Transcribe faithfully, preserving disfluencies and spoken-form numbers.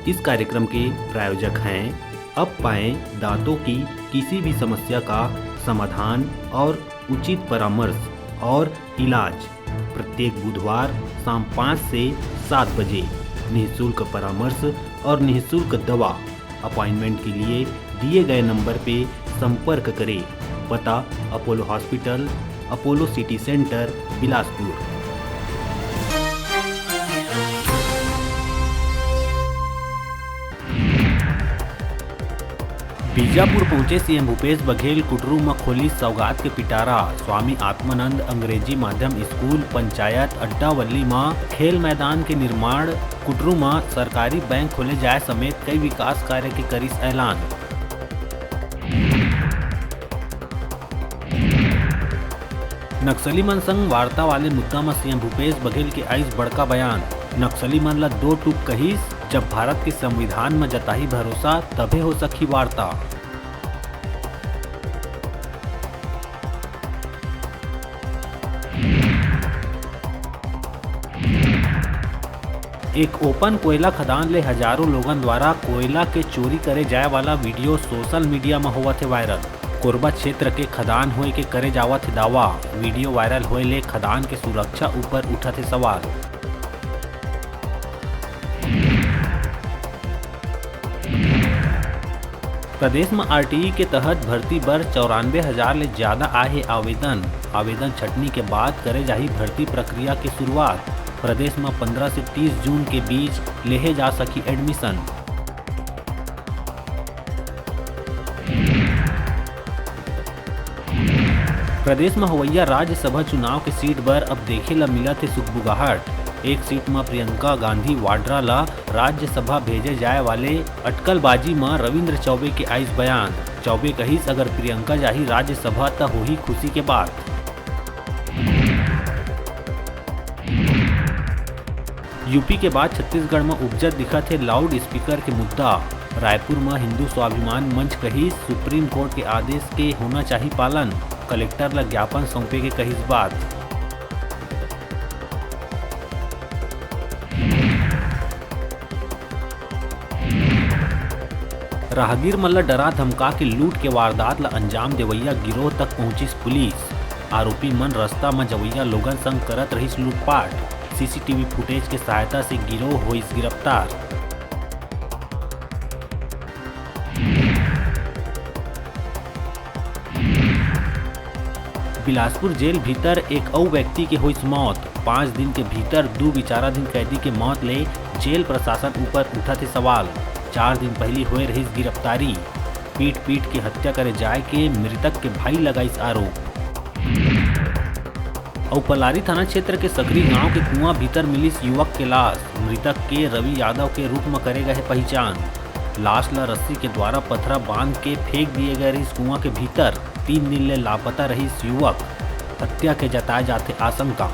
इस कार्यक्रम के प्रायोजक हैं अब पाएं दांतों की किसी भी समस्या का समाधान और उचित परामर्श और इलाज। प्रत्येक बुधवार शाम पाँच से सात बजे निःशुल्क परामर्श और निःशुल्क दवा। अपॉइंटमेंट के लिए दिए गए नंबर पे संपर्क करें। पता: Apollo hospital, Apollo city centre, Bilaspur. Bijapur पहुंचे सीएम भूपेश बघेल कुटरू म खोलिस सौगात के पिटारा। स्वामी आत्मानंद अंग्रेजी माध्यम स्कूल पंचायत अड्डावल्ली म खेल मैदान के निर्माण, कुटरू म सरकारी बैंक खोले जाय समेत कई विकास कार्य के करिस ऐलान। नक्सली मन संग वार्ता वाले मुद्दा म सीएम भूपेश बघेल के आइस बड़का बयान। नक्सली मन ल दो टूक कहिस, जब भारत के संविधान म जताही भरोसा, तभे हो सकही वार्ता। एक ओपन कोयला खदान ले हजारों लोगन द्वारा कोयला के चोरी करे जाए वाला वीडियो सोशल मीडिया म होवत हे वायरल। कोरबा क्षेत्र के खदान होए के करे जावत हे दावा। वीडियो वायरल होए ले खदान के सुरक्षा ऊपर उठत हे सवाल। प्रदेश म आरटीई के तहत भर्ती बर चौरानबे हजार ले ज्यादा आए हे आवेदन। आवेदन छटनी के बाद करे जाही भर्ती प्रक्रिया के शुरुआत। प्रदेश म पंद्रह से तीस जून के बीच लेहे जा सकही एडमिशन। प्रदेश म होवइया राज्यसभा चुनाव के सीट बर अब देखे ल मिलत हे सुगबुगाहट। एक सीट म प्रियंका गांधी वाड्रा ल राज्यसभा भेजे जाय वाले अटकलबाजी म रविंद्र चौबे के आइस बयान। चौबे कहिस, अगर प्रियंका जाही राज्यसभा, त होही खुशी के बात। यूपी के बाद छत्तीसगढ़ म उपजत दिखत हे लाउड स्पीकर के मुद्दा। रायपुर म हिंदू स्वाभिमान मंच कहिस, सुप्रीम कोर्ट के आदेश के होना चाही पालन। कलेक्टर ल ज्ञापन सौंपे के कहिस बात। राहगीर मन ल डरा धमका के लूट के वारदात ल अंजाम देवइया गिरोह तक पहुंचिस पुलिस। आरोपी मन रस्ता म जवइया लोगन संग करत रहिस लूटपाट। सीसीटीवी फुटेज के सहायता से गिरोह होइस गिरफ्तार। बिलासपुर जेल भीतर एक अउ व्यक्ति के होइस मौत। पाँच दिन के भीतर दू विचाराधीन कैदी के मौत ले जेल प्रशासन ऊपर उठत हे सवाल। चार दिन पहिली होए रहिस गिरफ्तारी। पीट पीट के हत्या करे जाय के मृतक के भाई लगाइस आरोप। अउ पलारी थाना क्षेत्र के सकरी गांव के कुआं भीतर मिलिस युवक के लाश। मृतक के रवि यादव के रूप म करे गए पहिचान। लाश ल रस्सी के द्वारा पथरा बांध के फेंक दिए गए रहिस कुआं के भीतर। तीन दिन ले लापता रहिस युवक। हत्या के जताए जाथे आशंका।